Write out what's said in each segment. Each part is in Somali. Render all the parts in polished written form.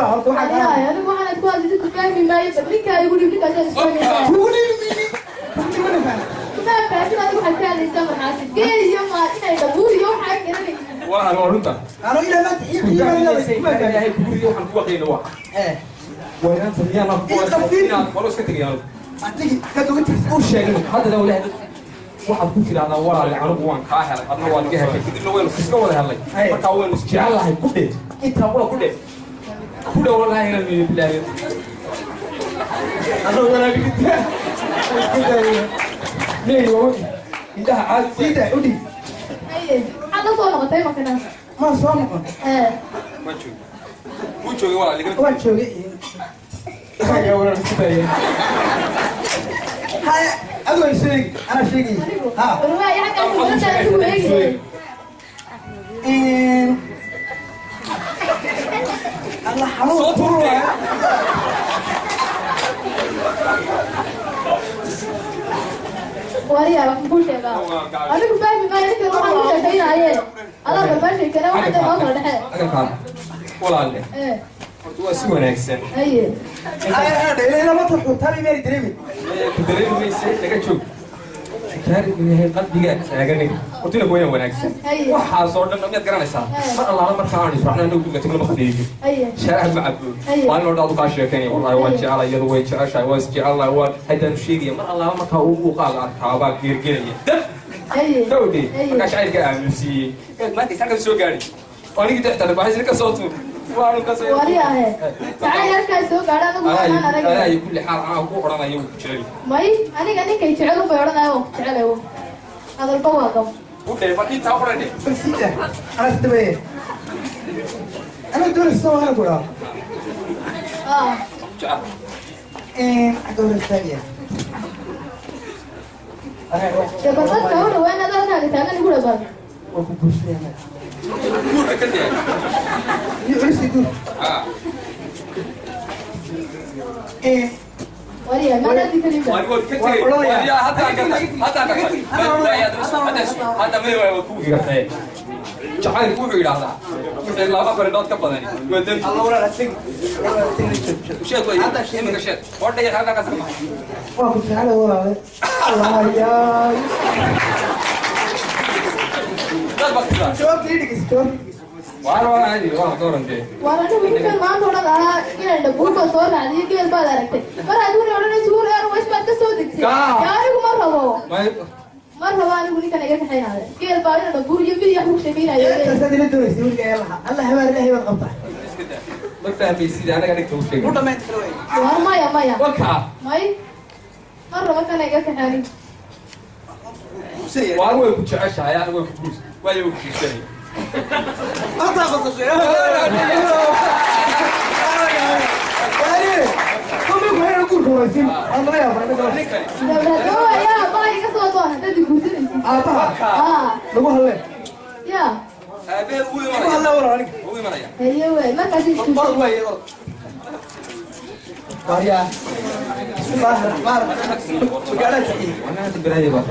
Horta waxaa Ay, anigu waxaan ku hadlaysa ku fahmi maayo, bal ninkaa igu dhib, ninkaasaan isfahmaysaa. Kugu dhiibi mayni. Mana fahmin. Kuma fahamsan adigu waxaad ka hadlaysaa marxaasi. Geel iyo maa inay dhabuur iyo waxaan garanay. Waa runta. Ano ilaa maanta ii qiimaynaa kuma fahmin. Ilaahay kugu rido waxaan ku waqayna waa. Waa inaan tamiyaan aan Ii khafiif. Inaan qolo iska tegay anigu. Atigi ka dugan tirsan. U sheegin hadda walahi dad waxaad ku tiraahdaa walaal anigu waan kaa helay, adna waad iga heshay, kadibna waynu iska wada helnay, markaa waynu isjecel lahay. Ku dhe intaa qura, ku dhe, ku dhe, wallahi inaan miyo bilaahi Ano walaal leey waa indhaha caadi. Sida u dhiib. Haye, maxaad la soo noqotay makana? Ma soo noqon. Waan joogay, wuu joogay walaal igala. Waan joogay. Tagay walaal, isku dayay. Haya, adigu ay sheegi, anaa sheegay. Anigu? Ha. Bal waay, xagga ku garantaa adigu eegay. Allah xanuun. Soo tuurtay. Wariyaa, wax kuu sheegaa. Anigu fahmi maayo ninkan waxaan ku sheekaynaaye. Adaa bal meeshay kale waxaan dee noo kala dhexe. Agalkaan walaalle. Horta waa si wanaagsan. Haye. Haya, ilaa ma tarxu tabi meeri dareemi. Ku dareemi mayse, laga joog kaarigu yahay qalbigaa taagan. Horta ina wayna wanaagsan. Waxaasoo dhan miyaad garanaysaa? Mar allaala markaa aan israacno anagu guriga tagno ma qadeeyo, shaaraha ma cabo, maalin oo dhan adu kaa sheekaynaya, wallahi waan jecelay, iyadu way jeceshahay, waan isjecelnahay, waan haddaan sheegaya. Mar allaala markaa uu muuqaaga arkaabaa geergelaya dab kawdhe. Markaa shacayrka aaminsiiyey maanta isaan soo gaadhay oo anigii dexta baxay ka soo tuur waanu ka soo. Wariyaahe, jacayl halkaas soo gaadha anigu waanaan arag. Alaa kulli xaal anaa ku odhanaya wuu ku jecel. May, aniga ninkay jecel unbay odhanaya waan ku jecelay, hadalba waa gam. U dheh bal intaa odhan dheh. Bal sida anaa sida anaa doonaysa soo hana ku dhaw. Jecel. Xagga hore istaagaya. Dee bal dadka u dhawaan aad halkaaga taagan igu dhaban. Waa ku guursanaya. Guurka ka dee. Iyo culisi guur. Wariyaa, maadaadi kalinba. Waan ka tegay yaa hadda gartay, hadda gartay, hadda may waa ku gartay. Jacaylku wuxuu yidhaahdaa wixii laba faridhood ka badani waa dembi. Allah walaal tegi, walaal tegi. Sheeg way iminka, sheeg oo dhagax halkaa ka sama. Waa ku jecelahay walaale. Allah yaa. Dad baa tiraa. Jawaabta ii dhegeyso, jawaabta ii dhegeyso. Waa caadi, waa dooran dee. Waar anigu ninkan maanta odhan lahaa inay dhabuurka soo raacdiyo geel baad aragtay. Mar adiguna odhanaysa huur airways baad ka soo degtay. Yaa anigu ma rabo. Ma rabo anigu ninkan iga kaxaynaaya. Geel baa ina dhabuur iyo mid yax ku sheekaynayo. Intaasaad ila doonaysay weliga ayaa lahaa. Allah habaar ilaahay baad qabtaa. Iska daa, ma fahmaysid anaga dhigta u sheegay. U dhamayn karo wey. Waar maya, maya. Wakaa. May, ma rabo kana iga kaxaynin. Waar way ku jeceshahay, anigu way ku guurs waayo way ku guursanaya. Intaa qosashay. Waari. Kuma ku xidhan guurka horaysiin. Aan laga yaabaa mid kale. Ninkani. Dabadoo yaa baa iga soo doon haddaad i guursanaysid. Aabaha lagu hadle. Yaa. Aabaheed wuu Lagu imanaya. hadle walaal aniga. Wuu imanaya. Haye wey, markaas isku. Orod waay, orod. Waaryaa. Bismillaahi raxmaani raxiim. Magaalada taxiye. Wanaa balaaya baa.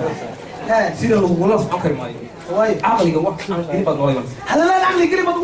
Haa. Sida lagugula socon kari maayo. Waay. Caqliga wax aan gelin baad noola imanaysa. Hadalaan caqli gelin baad.